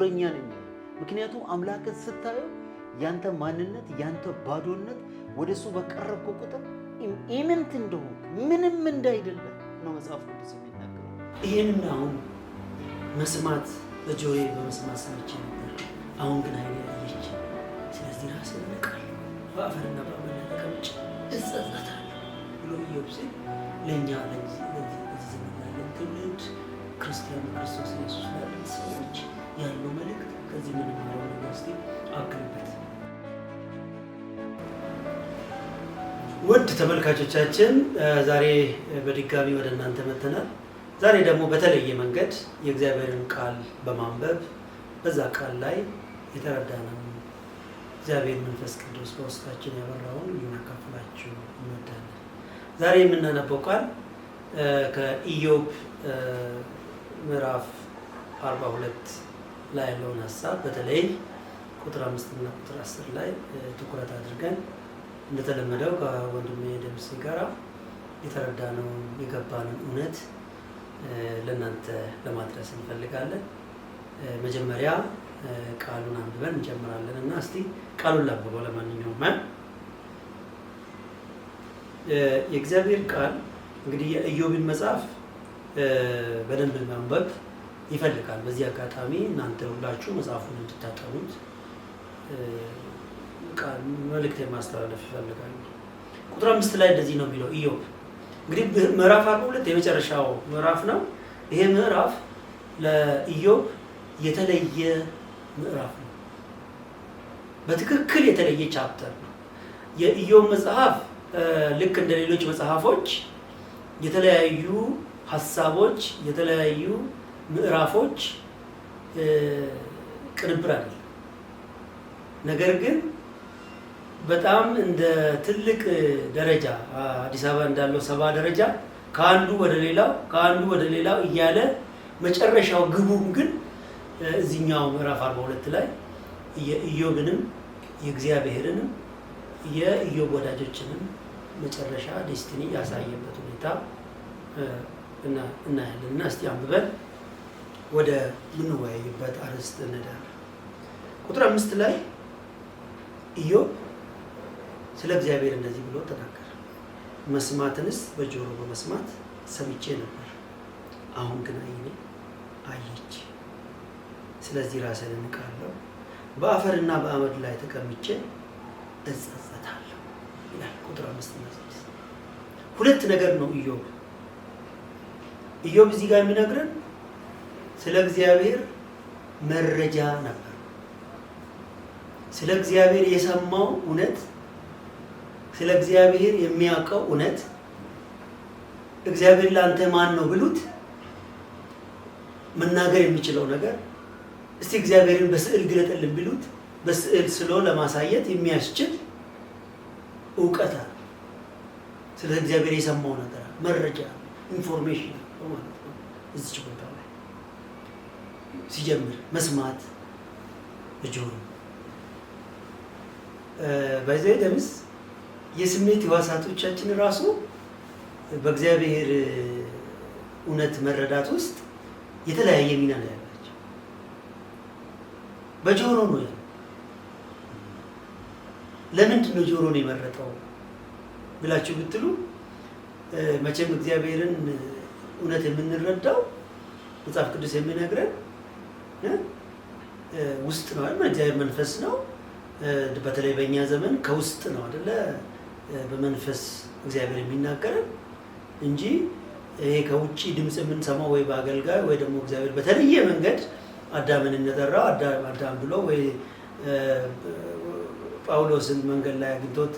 ነውረኛ ነኝ። ምክንያቱም አምላክን ስታየው ያንተ ማንነት፣ ያንተ ባዶነት፣ ወደ እሱ በቀረብኩ ቁጥር ኢምንት እንደሆንክ፣ ምንም እንዳይደለ ነው መጽሐፍ ቅዱስ የሚናገረው። ይህንን አሁን መስማት በጆሮዬ በመስማት ሰምቼ ነበር፣ አሁን ግን ዓይኔ አየች። ስለዚህ ራሴን እንቃለሁ፣ በአፈርና በአመድ ላይ ተቀምጬ እጸጸታለሁ ብሎ ኢዮብ ሲል ለእኛ ለዚህ ዘመን ላለን ትውልድ፣ ክርስቲያን በክርስቶስ ኢየሱስ ላለን ሰዎች ያለው መልእክት፣ ከዚህ የምንማረው ነገር እስቲ አክልበት። ውድ ተመልካቾቻችን፣ ዛሬ በድጋሚ ወደ እናንተ መጥተናል። ዛሬ ደግሞ በተለየ መንገድ የእግዚአብሔርን ቃል በማንበብ በዛ ቃል ላይ የተረዳነውን፣ እግዚአብሔር መንፈስ ቅዱስ በውስጣችን ያበራውን ልናካፍላችሁ እንወዳለን። ዛሬ የምናነበው ቃል ከኢዮብ ምዕራፍ 42 ላይ ያለውን ሀሳብ፣ በተለይ ቁጥር 5 እና ቁጥር 10 ላይ ትኩረት አድርገን እንደተለመደው ከወንድሜ ደምሴ ጋራ የተረዳነውን፣ የገባንን እውነት ለእናንተ ለማድረስ እንፈልጋለን። መጀመሪያ ቃሉን አንብበን እንጀምራለን እና እስቲ ቃሉን ላንብበው። ለማንኛውም የእግዚአብሔር ቃል እንግዲህ የኢዮብን መጽሐፍ በደንብ ማንበብ ይፈልጋል። በዚህ አጋጣሚ እናንተ ሁላችሁ መጽሐፉን እንድታጠኑት መልእክት ማስተላለፍ ይፈልጋሉ። ቁጥር 5 ላይ እንደዚህ ነው የሚለው። ኢዮብ እንግዲህ ምዕራፍ 42 የመጨረሻው ምዕራፍ ነው። ይሄ ምዕራፍ ለኢዮብ የተለየ ምዕራፍ ነው። በትክክል የተለየ chapter ነው። የኢዮብ መጽሐፍ ልክ እንደ ሌሎች መጽሐፎች የተለያዩ ሀሳቦች፣ የተለያዩ ምዕራፎች ቅንብር አይደለም። ነገር ግን በጣም እንደ ትልቅ ደረጃ፣ አዲስ አበባ እንዳለው 70 ደረጃ፣ ከአንዱ ወደ ሌላው፣ ከአንዱ ወደ ሌላው እያለ መጨረሻው ግቡም ግን እዚህኛው ምዕራፍ 42 ላይ የኢዮብንም፣ የእግዚአብሔርንም፣ የኢዮብ ወዳጆችንም መጨረሻ destiny ያሳየበት ሁኔታ እናያለን። እና እስቲ አንብበን ወደ ምንወያይበት አርዕስት እንሄዳለን። ቁጥር 5 ላይ ኢዮብ ስለ እግዚአብሔር እንደዚህ ብሎ ተናገረ። "መስማትንስ በጆሮ በመስማት ሰምቼ ነበር፣ አሁን ግን ዓይኔ አየች። ስለዚህ ራሴን እንቃለሁ፣ በአፈርና በአመድ ላይ ተቀምጬ እጸጸታለሁ" ይላል። ቁጥር 5 እና 6 ሁለት ነገር ነው ኢዮብ እዚህ ጋር የሚነግረን። ስለ እግዚአብሔር መረጃ ነበር። ስለ እግዚአብሔር የሰማው እውነት፣ ስለ እግዚአብሔር የሚያውቀው እውነት፣ እግዚአብሔር ለአንተ ማን ነው ብሉት መናገር የሚችለው ነገር፣ እስቲ እግዚአብሔርን በስዕል ግለጥልን ቢሉት በስዕል ስሎ ለማሳየት የሚያስችል እውቀት አለ። ስለ እግዚአብሔር የሰማው ነገር አለ፣ መረጃ፣ information ማለት ነው። እዚች ቦታ ላይ ሲጀምር መስማት በጆሮ። By the way ደምስ፣ የስሜት ህዋሳቶቻችን ራሱ በእግዚአብሔር እውነት መረዳት ውስጥ የተለያየ ሚና ነው ያላቸው። በጆሮ ነው ያለው። ለምንድን ነው ጆሮን የመረጠው ብላችሁ ብትሉ፣ መቼም እግዚአብሔርን እውነት የምንረዳው መጽሐፍ ቅዱስ የሚነግረን ውስጥ ነው አይደል? እግዚአብሔር መንፈስ ነው። በተለይ በእኛ ዘመን ከውስጥ ነው አይደለ? በመንፈስ እግዚአብሔር የሚናገረን እንጂ ይሄ ከውጭ ድምፅ የምንሰማው ወይ በአገልጋይ ወይ ደግሞ እግዚአብሔር በተለየ መንገድ አዳምን እንደጠራው አዳም አዳም ብሎ ወይ ጳውሎስን መንገድ ላይ አግኝቶት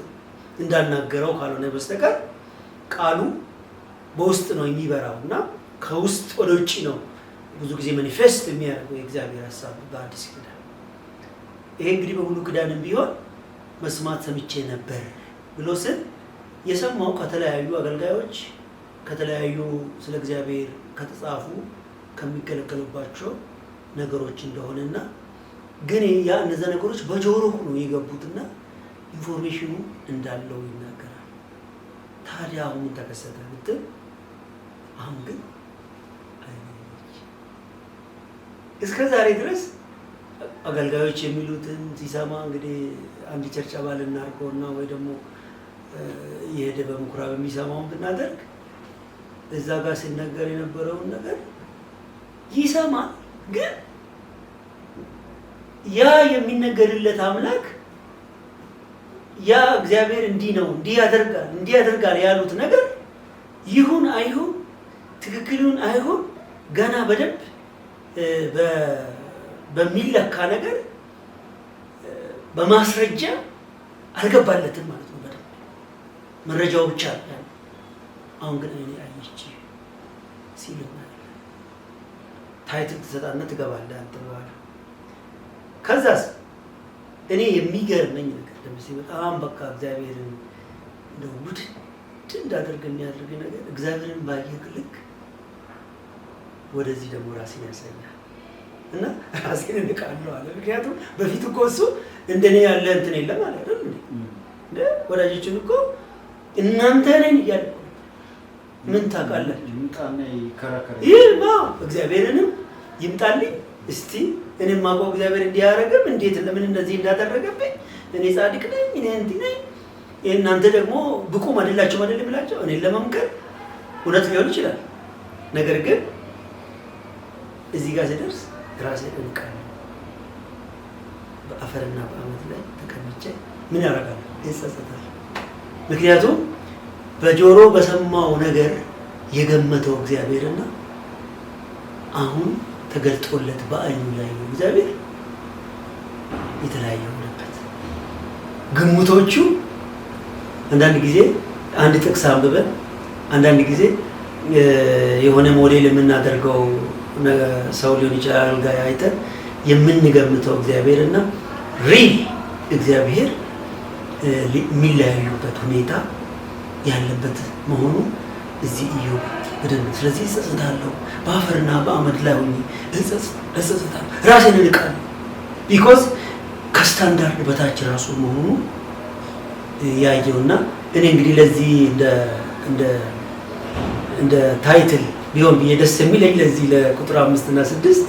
እንዳናገረው ካልሆነ በስተቀር ቃሉ በውስጥ ነው የሚበራው እና ከውስጥ ወደ ውጭ ነው ብዙ ጊዜ manifest የሚያደርገው የእግዚአብሔር ሀሳብ በአዲስ ኪዳን። ይሄ እንግዲህ በብሉይ ኪዳንም ቢሆን መስማት ሰምቼ ነበር ብሎ ስል የሰማው ከተለያዩ አገልጋዮች፣ ከተለያዩ ስለ እግዚአብሔር ከተጻፉ፣ ከሚገለገሉባቸው ነገሮች እንደሆነና ግን ያ እነዛ ነገሮች በጆሮ ነው የገቡትና information ኑ እንዳለው ይናገራል። ታዲያ አሁን ምን ተከሰተ ብትል፣ አሁን ግን ዓይኔ አየች። እስከ ዛሬ ድረስ አገልጋዮች የሚሉትን ሲሰማ፣ እንግዲህ አንድ church አባል እናድርገውና ወይ ደግሞ እየሄደ በምኩራብ የሚሰማውን ብናደርግ፣ እዛ ጋር ሲነገር የነበረውን ነገር ይሰማል። ግን ያ የሚነገርለት አምላክ፣ ያ እግዚአብሔር እንዲህ ነው፣ እንዲህ ያደርጋል፣ እንዲህ ያደርጋል ያሉት ነገር ይሁን አይሁን፣ ትክክል ይሁን አይሁን፣ ገና በደንብ በሚለካ ነገር በማስረጃ አልገባለትም ማለት ነው። በደንብ መረጃው ብቻ ያለው። አሁን ግን "ዓይኔ አየች" ሲል እናያለን። Title ትሰጣና ትገባለህ አንተ በኋላ። ከዛስ እኔ የሚገርመኝ ነገር ለምሳሌ በጣም በቃ እግዚአብሔርን እንደው ውድድ እንዳደርግ የሚያደርግ ነገር፣ እግዚአብሔርን ባየህ ልክ ወደዚህ ደግሞ ራሴን ያሳያል እና ራሴን እንቃለሁ አለ። ምክንያቱም በፊት እኮ እሱ እንደኔ ያለ እንትን የለም አለ፣ አይደል እንዴ? እንደ ወዳጆችን እኮ እናንተ ነን እያለ እኮ ምን ታውቃላችሁ? ይምጣና ይከራከር። ይህ እግዚአብሔርንም ይምጣልኝ እስቲ፣ እኔ የማውቀው እግዚአብሔር እንዲያደርግም እንዴት ለምን እንደዚህ እንዳደረገብኝ፣ እኔ ጻድቅ ነኝ፣ እኔ እንዲህ ነኝ፣ እናንተ ደግሞ ብቁም አይደላችሁም አይደል ብላቸው እኔን ለመምከር እውነት ሊሆን ይችላል። ነገር ግን እዚህ ጋር ስደርስ ራሴን እንቃለሁ። በአፈርና በአመድ ላይ ተቀምጬ ምን ያደርጋል? ይጸጸታል። ምክንያቱም በጆሮ በሰማው ነገር የገመተው እግዚአብሔርና አሁን ተገልጦለት በአይኑ ያየው እግዚአብሔር የተለያየ ሆነበት። ግምቶቹ አንዳንድ ጊዜ አንድ ጥቅስ አንብበን፣ አንዳንድ ጊዜ የሆነ ሞዴል የምናደርገው ሰው ሊሆን ይችላል ጋር አይተን የምንገምተው እግዚአብሔር እና real እግዚአብሔር የሚለያዩበት ሁኔታ ያለበት መሆኑ እዚህ ኢዮብ በደንብ፣ ስለዚህ እጸጸታለሁ፣ በአፈርና በአመድ ላይ ሆኜ እጸጸታለሁ፣ ራሴን እንቃለሁ። Because ከ ስታንዳርድ በታች ራሱ መሆኑ ያየውና እኔ እንግዲህ ለዚህ እንደ title ቢሆን ብዬ ደስ የሚለኝ ለዚህ ለቁጥር 5 እና 6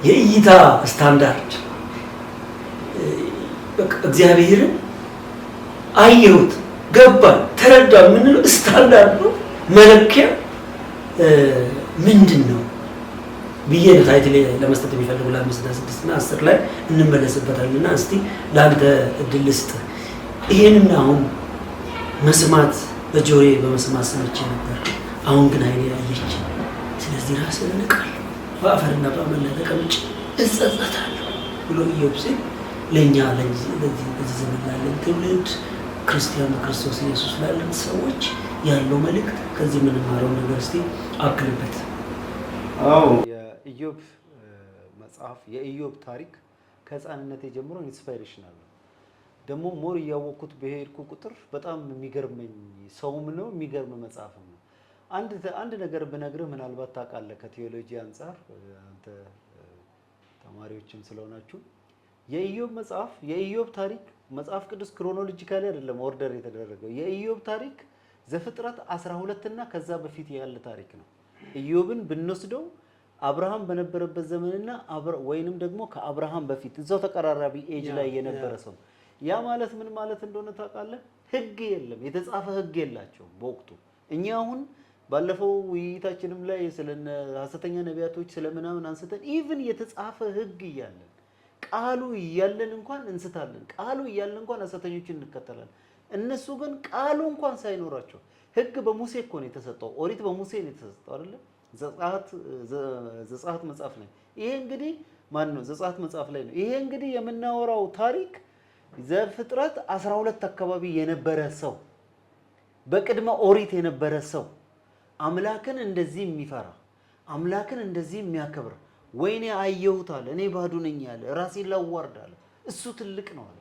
የእይታ ስታንዳርድ፣ በቃ እግዚአብሔርን አየሁት፣ ገባ፣ ተረዳ የምንለው ስታንዳርዱ መለኪያ ምንድን ነው ብዬ ነው title ለመስጠት የሚፈልጉ። ለ5ና 6 እና 10 ላይ እንመለስበታለን እና እስቲ ለአንተ እድል ልስጥ። ይሄንን አሁን መስማት በጆሮዬ በመስማት ሰምቼ ነበር። አሁን ግን ዓይኔ አየች። ስለዚህ ራሴን እንቃለሁ፣ በአፈርና በአመድ ላይ ተቀምጬ እጸጸታለሁ ብሎ ኢዮብ ሲል ለእኛ ለዚህ በዚህ ዘመን ላለን ትውልድ፣ ክርስቲያን በክርስቶስ ኢየሱስ ላለን ሰዎች ያለው መልእክት፣ ከዚህ የምንማረው ነገር እስቲ አክልበት። አዎ፣ የኢዮብ መጽሐፍ፣ የኢዮብ ታሪክ ከህፃንነቴ ጀምሮ inspirational ነው። ደግሞ more እያወቅኩት በሄድኩ ቁጥር በጣም የሚገርመኝ ሰውም ነው፣ የሚገርም መጽሐፍም ነው። አንድ ነገር ብነግርህ ምናልባት ታውቃለህ፣ ከቴዎሎጂ አንጻር አንተ ተማሪዎችም ስለሆናችሁ፣ የኢዮብ መጽሐፍ፣ የኢዮብ ታሪክ መጽሐፍ ቅዱስ chronologically አይደለም order የተደረገው። የኢዮብ ታሪክ ዘፍጥረት 12 እና ከዛ በፊት ያለ ታሪክ ነው። ኢዮብን ብንወስደው አብርሃም በነበረበት ዘመንና ወይንም ደግሞ ከአብርሃም በፊት እዛው ተቀራራቢ ኤጅ ላይ የነበረ ሰው። ያ ማለት ምን ማለት እንደሆነ ታውቃለህ? ሕግ የለም፣ የተጻፈ ሕግ የላቸውም በወቅቱ። እኛ አሁን ባለፈው ውይይታችንም ላይ ስለ ሐሰተኛ ነቢያቶች ስለምናምን አንስተን even የተጻፈ ሕግ እያለን፣ ቃሉ እያለን እንኳን እንስታለን። ቃሉ እያለን እንኳን ሐሰተኞችን እንከተላለን። እነሱ ግን ቃሉ እንኳን ሳይኖራቸው፣ ሕግ በሙሴ እኮ ነው የተሰጠው። ኦሪት በሙሴ ነው የተሰጠው አይደለ? ዘጸአት መጽሐፍ ላይ። ይሄ እንግዲህ ማን ነው? ዘጸአት መጽሐፍ ላይ ነው። ይሄ እንግዲህ የምናወራው ታሪክ ዘፍጥረት 12 አካባቢ የነበረ ሰው፣ በቅድመ ኦሪት የነበረ ሰው፣ አምላክን እንደዚህ የሚፈራ፣ አምላክን እንደዚህ የሚያከብር፣ ወይኔ አየሁት አለ። እኔ ባዶ ነኝ አለ። ራሴን ላዋርድ አለ። እሱ ትልቅ ነው አለ።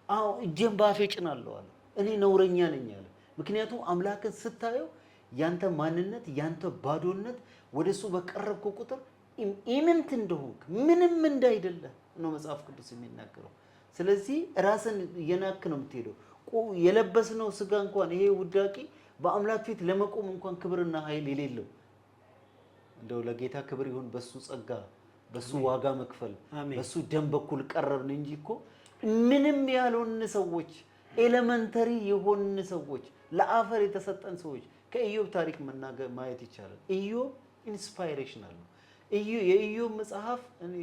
አዎ እጄን በአፌ ጭናለሁ አለ። እኔ ነውረኛ ነኝ አለ። ምክንያቱም አምላክን ስታየው ያንተ ማንነት፣ ያንተ ባዶነት፣ ወደ እሱ በቀረብኩ ቁጥር ኢምንት እንደሆንክ፣ ምንም እንዳይደለ ነው መጽሐፍ ቅዱስ የሚናገረው። ስለዚህ ራስን እየናክ ነው የምትሄደው። የለበስነው ስጋ እንኳን ይሄ ውዳቂ በአምላክ ፊት ለመቆም እንኳን ክብርና ኃይል የሌለው፣ እንደው ለጌታ ክብር ይሁን በሱ ጸጋ በሱ ዋጋ መክፈል አሜን። በሱ ደም በኩል ቀረብን እንጂ እኮ ምንም ያልሆን ሰዎች፣ elementary የሆን ሰዎች፣ ለአፈር የተሰጠን ሰዎች ከኢዮብ ታሪክ መናገር ማየት ይቻላል። ኢዮብ inspirational ነው። የኢዮብ መጽሐፍ እኔ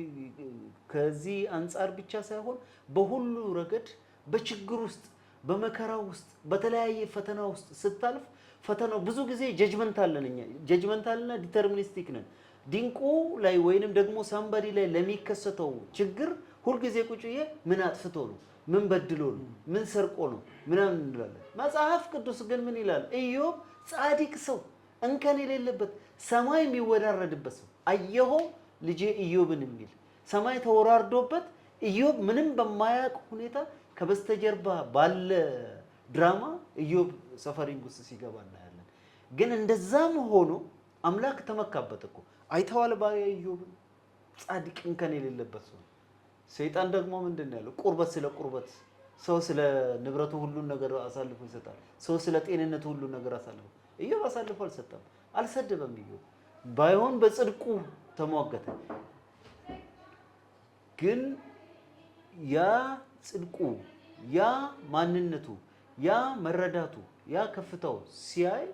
ከዚህ አንጻር ብቻ ሳይሆን በሁሉ ረገድ በችግር ውስጥ፣ በመከራ ውስጥ፣ በተለያየ ፈተና ውስጥ ስታልፍ ፈተናው ብዙ ጊዜ judgmental ነን እኛ፣ judgmental ና deterministic ነን። ድንቁ ላይ ወይንም ደግሞ somebody ላይ ለሚከሰተው ችግር ሁልጊዜ ቁጭ ብዬ ምን አጥፍቶ ነው፣ ምን በድሎ ነው፣ ምን ሰርቆ ነው ምናምን እንላለን። መጽሐፍ ቅዱስ ግን ምን ይላል? ኢዮብ ጻድቅ ሰው፣ እንከን የሌለበት፣ ሰማይ የሚወራረድበት ሰው፣ አየኸው ልጄ ኢዮብን የሚል፣ ሰማይ ተወራርዶበት ኢዮብ ምንም በማያውቅ ሁኔታ ከበስተጀርባ ባለ ድራማ ኢዮብ suffering ውስጥ ሲገባ እናያለን። ግን እንደዛም ሆኖ አምላክ ተመካበት እኮ። አይተዋል ባሪያ ኢዮብን፣ ጻድቅ እንከን የሌለበት ሰው። ሰይጣን ደግሞ ምንድን ነው ያለው? ቁርበት ስለ ቁርበት ሰው ስለ ንብረቱ ሁሉን ነገር አሳልፎ ይሰጣል። ሰው ስለ ጤንነቱ ሁሉን ነገር አሳልፎ፣ ኢዮብ አሳልፎ አልሰጠም፣ አልሰደበም። ኢዮብ ባይሆን በጽድቁ ተሟገተ። ግን ያ ጽድቁ፣ ያ ማንነቱ፣ ያ መረዳቱ፣ ያ ከፍታው ሲያይ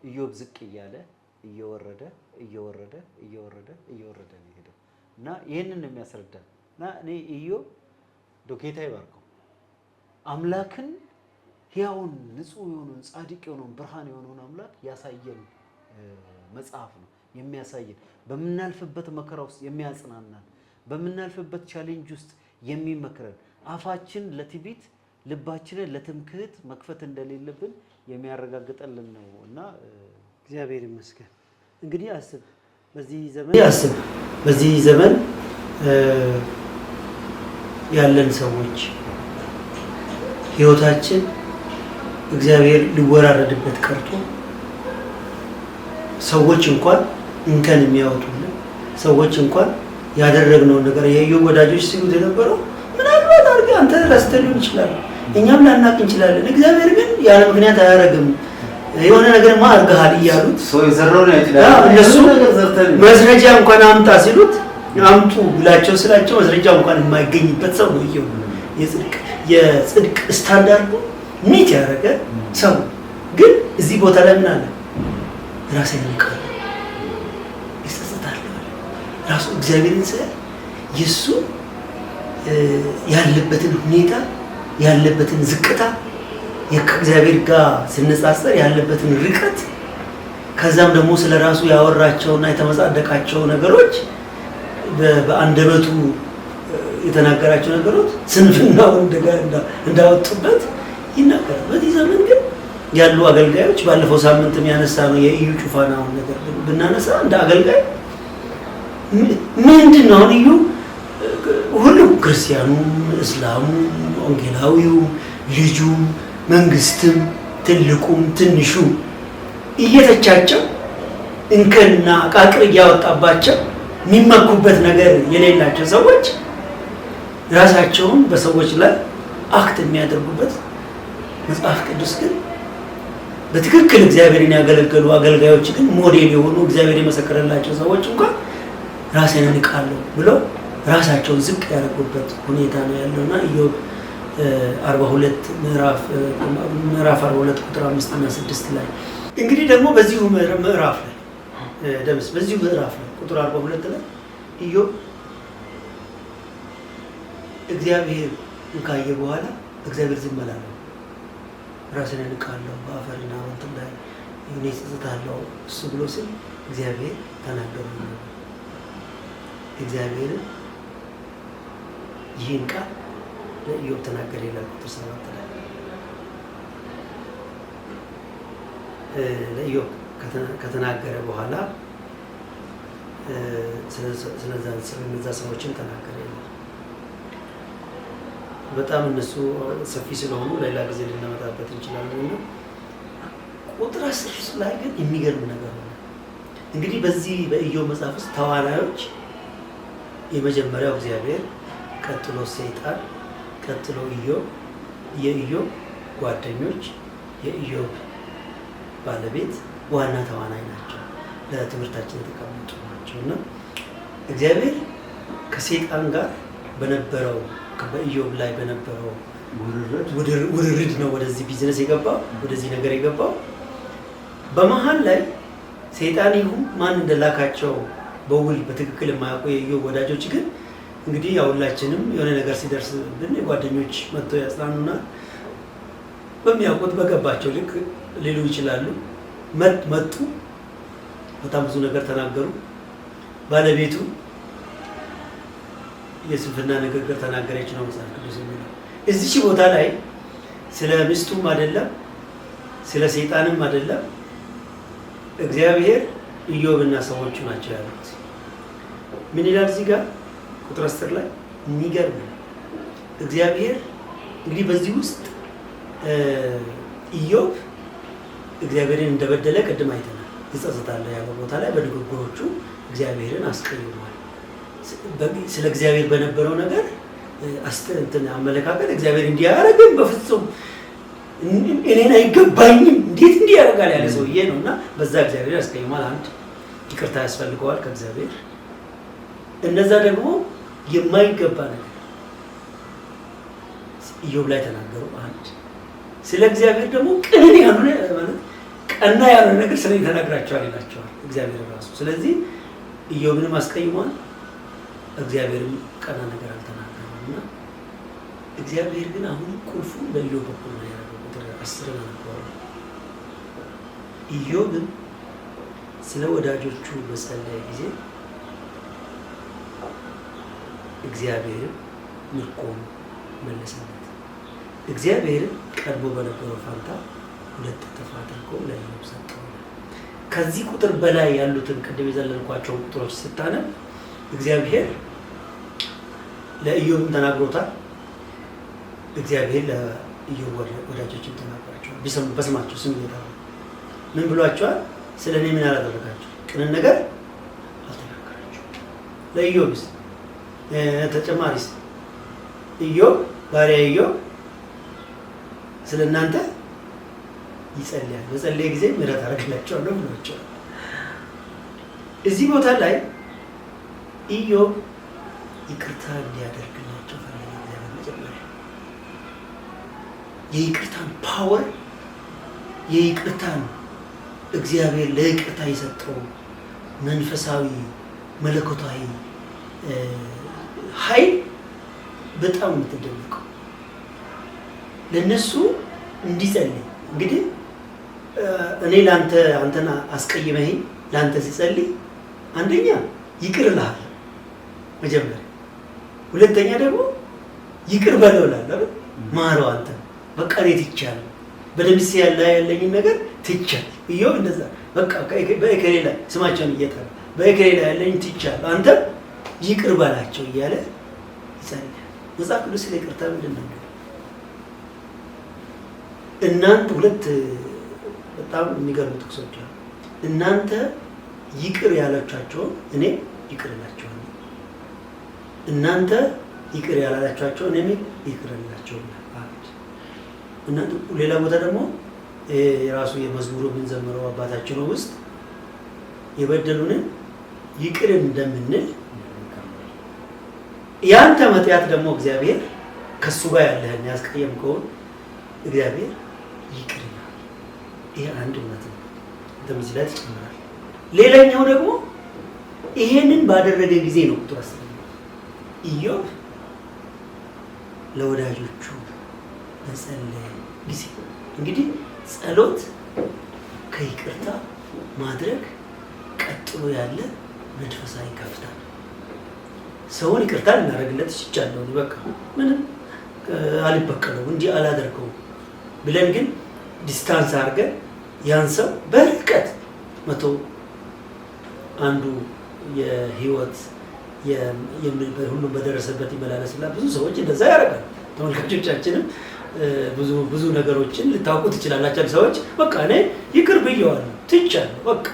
ኢዮብ ዝቅ እያለ እየወረደ እየወረደ እየወረደ እየወረደ ነው የሄደው እና ይህንን ነው የሚያስረዳን። እና እኔ ኢዮብ እንደው ጌታ ይባርከው፣ አምላክን ሕያውን፣ ንጹሕ የሆነውን፣ ጻድቅ የሆነውን፣ ብርሃን የሆነውን አምላክ ያሳየን መጽሐፍ ነው። የሚያሳየን፣ በምናልፍበት መከራ ውስጥ የሚያጽናናን፣ በምናልፍበት challenge ውስጥ የሚመክረን፣ አፋችን ለትዕቢት ልባችንን ለትምክህት መክፈት እንደሌለብን የሚያረጋግጠልን ነው እና እግዚአብሔር ይመስገን። እንግዲህ አስብ፣ በዚህ ዘመን ያለን ሰዎች ህይወታችን እግዚአብሔር ሊወራረድበት ቀርቶ ሰዎች እንኳን እንከን የሚያወጡልን፣ ሰዎች እንኳን ያደረግነውን ነገር፣ የኢዮብ ወዳጆች ሲሉት የነበረው ምናልባት አድርገህ አንተ ረስተህ ሊሆን ይችላል፣ እኛም ላናቅ እንችላለን። እግዚአብሔር ግን ያለ ምክንያት አያደርግም፣ የሆነ ነገርማ አድርገሃል እያሉት ሰው የዘራውን ያጭዳል። እነሱ ነገር ዘርተን መስረጃ እንኳን አምጣ ሲሉት፣ አምጡ ብላቸው ስላቸው መስረጃ እንኳን የማይገኝበት ሰው ነው ኢዮብ። የጽድቅ standard ኡ meet ያደረገ ሰው ግን እዚህ ቦታ ላይ ምን አለ? ራሴን እንቃለሁ፣ ይጸጸታለሁ አለ። ራሱ እግዚአብሔርን ሳይ የእሱ ያለበትን ሁኔታ፣ ያለበትን ዝቅታ፣ ከእግዚአብሔር ጋር ሲነጻጸር ያለበትን ርቀት፣ ከዛም ደግሞ ስለ ራሱ ያወራቸውና የተመጻደቃቸው ነገሮች፣ በአንደበቱ የተናገራቸው ነገሮች ስንፍናውን እንዳወጡበት ይናገራል። በዚህ ዘመን ግን ያሉ አገልጋዮች፣ ባለፈው ሳምንትም ያነሳ ነው የኢዩ ጩፋን አሁን ነገር ብናነሳ እንደ አገልጋይ ምንድን ነው? አሁን እዩ ሁሉም፣ ክርስቲያኑም፣ እስላሙም፣ ወንጌላዊውም፣ ልጁም፣ መንግስትም፣ ትልቁም ትንሹም እየተቻቸው እንከንና ቃቅር እያወጣባቸው የሚመኩበት ነገር የሌላቸው ሰዎች ራሳቸውን በሰዎች ላይ act የሚያደርጉበት፣ መጽሐፍ ቅዱስ ግን በትክክል እግዚአብሔርን ያገለገሉ አገልጋዮች ግን ሞዴል የሆኑ፣ እግዚአብሔር የመሰከረላቸው ሰዎች እንኳን ራሴን እንቃለሁ ብለው ራሳቸውን ዝቅ ያደረጉበት ሁኔታ ነው ያለውና ኢዮብ 42 ምዕራፍ 42 ቁጥር 5 እና 6 ላይ እንግዲህ ደግሞ በዚሁ ምዕራፍ ላይ ደምስ፣ በዚሁ ምዕራፍ ላይ ቁጥር 42 ላይ ኢዮብ እግዚአብሔር ካየ በኋላ እግዚአብሔር ዝም አላለው። ራስን እንቃለሁ፣ በአፈርና በእንትን ላይ እኔ እጸጸታለሁ እሱ ብሎ ሲል እግዚአብሔር ተናገረ። እግዚአብሔርን ይህን ቃል ለኢዮብ ተናገረ ይላል ቁጥር 7 ላይ። ለኢዮብ ከተናገረ በኋላ ስለነዛ ሰዎችም ተናገረ ይላል። በጣም እነሱ ሰፊ ስለሆኑ ሌላ ጊዜ ልናመጣበት እንችላለን እና ቁጥር 10 ላይ ግን የሚገርም ነገር ሆነ። እንግዲህ በዚህ በኢዮብ መጽሐፍ ውስጥ ተዋናዮች የመጀመሪያው እግዚአብሔር፣ ቀጥሎ ሰይጣን፣ ቀጥሎ ኢዮብ፣ የኢዮብ ጓደኞች፣ የኢዮብ ባለቤት ዋና ተዋናይ ናቸው። ለትምህርታችን የተቀመጡ ናቸው እና እግዚአብሔር ከሰይጣን ጋር በነበረው በኢዮብ ላይ በነበረው ውርርድ ነው ወደዚህ ቢዝነስ የገባው፣ ወደዚህ ነገር የገባው። በመሀል ላይ ሰይጣን ይሁን ማን እንደላካቸው በውል በትክክል የማያውቁ የኢዮብ ወዳጆች ግን እንግዲህ ያው ሁላችንም የሆነ ነገር ሲደርስብን ጓደኞች መጥተው ያጽናኑናል። በሚያውቁት በገባቸው ልክ ሊሉ ይችላሉ። መጡ፣ በጣም ብዙ ነገር ተናገሩ። ባለቤቱ የስንፍና ንግግር ተናገረች ነው መጽሐፍ ቅዱስ የሚለው። እዚች ቦታ ላይ ስለ ሚስቱም አይደለም ስለ ሰይጣንም አይደለም፣ እግዚአብሔር ኢዮብና ሰዎቹ ናቸው ያሉት። ምን ይላል እዚህ ጋር ቁጥር 10 ላይ የሚገርም ነው። እግዚአብሔር እንግዲህ በዚህ ውስጥ ኢዮብ እግዚአብሔርን እንደበደለ ቅድም አይተናል። ይጸጸታል ያለው ቦታ ላይ በንግግሮቹ እግዚአብሔርን አስቀይሟል። ስለ እግዚአብሔር በነበረው ነገር አመለካከት እግዚአብሔር እንዲያደርግም በፍጹም እኔን አይገባኝም እንዴት እንዲህ ያደርጋል ያለ ሰውዬ ነው። እና በዛ እግዚአብሔር ያስቀይሟል። አንድ ይቅርታ ያስፈልገዋል ከእግዚአብሔር። እነዛ ደግሞ የማይገባ ነገር ኢዮብ ላይ ተናገሩ። አንድ ስለ እግዚአብሔር ደግሞ ቅንን ያልሆነ ማለት ቀና ያልሆነ ነገር ስለ ተናግራቸዋል ይላቸዋል እግዚአብሔር ራሱ። ስለዚህ ኢዮብንም አስቀይሟል፣ እግዚአብሔርም ቀና ነገር አልተናገረም። እና እግዚአብሔር ግን አሁን ቁልፉ በኢዮብ በኩል ነው ያደረገው። ቁጥር 10 አነበዋለሁ። ኢዮብም ስለ ወዳጆቹ በጸለየ ጊዜ እግዚአብሔርም ምርኮውን መለሰለት። እግዚአብሔርም ቀድሞ በነበረው ፋንታ 2 እጥፍ አድርጎ ለኢዮብ ሰጠው። ከዚህ ቁጥር በላይ ያሉትን ቅድም የዘለልኳቸውን ቁጥሮች ስታነብ እግዚአብሔር ለኢዮብም ተናግሮታል። እግዚአብሔር ለኢዮብ ወዳጆችም ተናግሯቸዋል። በስማቸው ስም እየጠራ ምን ብሏቸዋል? ስለ እኔ ምን አላደረጋቸው? ቅንን ነገር አልተናገራቸውም። ለኢዮብስ ተጨማሪስ ኢዮብ ባሪያ ኢዮብ ስለ እናንተ ይጸልያል፣ በጸለየ ጊዜ ምሕረት አደርግላቸዋለሁ ብሏቸዋል። እዚህ ቦታ ላይ ኢዮብ ይቅርታ እንዲያደርግላቸው ፈለገ እግዚአብሔር። መጀመሪያ የይቅርታን power፣ የይቅርታን እግዚአብሔር ለይቅርታ የሰጠው መንፈሳዊ መለኮታዊ ኃይል በጣም የምትደነቀው ለነሱ እንዲጸልይ። እንግዲህ እኔ ላንተ አንተን አስቀይመኸኝ ላንተ ሲጸልይ አንደኛ ይቅር እልሃለሁ መጀመሪያ፣ ሁለተኛ ደግሞ ይቅር በለው እላለሁ አይደል? ማረው አንተ በቃ እኔ ትቻለሁ፣ በደምሴ ያለኝን ነገር ትቻለሁ። ኢዮብ እንደዛ በቃ በእከሌ ላይ ስማቸውን እየጠራ በእከሌ ላይ ያለኝ ትቻለሁ፣ አንተ ይቅር በላቸው እያለ ይጸልያል። መጽሐፍ ቅዱስ ስለ ይቅርታ ምንድን ነው የሚለው? እናንተ ሁለት በጣም የሚገርሙ ጥቅሶች አሉ። እናንተ ይቅር ያላችኋቸውን እኔ ይቅር እላቸዋለሁ፣ እናንተ ይቅር ያላላችኋቸውን እኔ ይቅር እላቸዋለሁ። አንድ እናንተ ሌላ ቦታ ደግሞ የራሱ የመዝሙሩ የምንዘምረው አባታችን ውስጥ የበደሉንን ይቅር እንደምንል ያንተ ኃጢአት ደግሞ እግዚአብሔር ከሱ ጋር ያለህን ያስቀየምከውን እግዚአብሔር ይቅር ይላል። ይሄ አንድ እውነት ነው። አንተም እዚህ ላይ ትጨምራለህ። ሌላኛው ደግሞ ይሄንን ባደረገ ጊዜ ነው ቁጥር 10 ኢዮብ ለወዳጆቹ በጸለየ ጊዜ። እንግዲህ ጸሎት ከይቅርታ ማድረግ ቀጥሎ ያለ መንፈሳዊ ከፍታ ነው። ሰውን ይቅርታ ልናደርግለት ይቻላል፣ በቃ ምንም አልበቀለውም እንዲህ አላደርገውም ብለን ግን distance አድርገን ያን ሰው በርቀት መተው አንዱ የህይወት ሁሉም በደረሰበት ይመላለስና ብዙ ሰዎች እንደዛ ያደርጋሉ። ተመልካቾቻችንም ብዙ ብዙ ነገሮችን ልታውቁ ትችላላችሁ። ሰዎች በቃ እኔ ይቅር ብየዋለሁ፣ ትቻለሁ፣ በቃ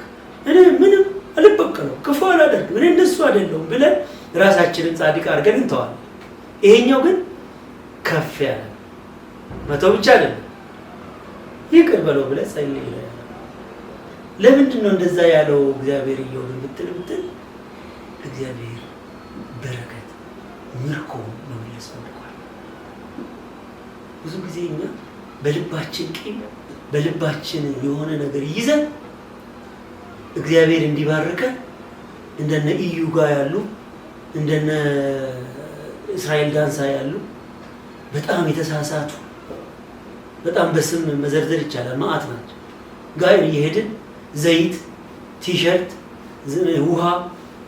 እኔ ምንም አልበቀለውም፣ ክፉ አላደርግም፣ እኔ እንደሱ አይደለሁም ብለን ራሳችንን ጻድቅ አድርገን እንተዋለን። ይሄኛው ግን ከፍ ያለ መተው ብቻ አይደለም፣ ይቅር በለው ብለህ ጸልይ ይላል። ለምንድን ነው እንደዛ ያለው እግዚአብሔር ኢዮብን ብትል እግዚአብሔር በረከት ምርኮ መመለስ ፈልጓል። ብዙ ጊዜ እኛ በልባችን ቂም፣ በልባችን የሆነ ነገር ይዘን እግዚአብሔር እንዲባርከን እንደነ ኢዩ ጋር ያሉ፣ እንደነ እስራኤል ዳንሳ ያሉ በጣም የተሳሳቱ፣ በጣም በስም መዘርዘር ይቻላል፣ መዓት ናቸው፣ ጋር እየሄድን ዘይት፣ ቲሸርት፣ ውሃ፣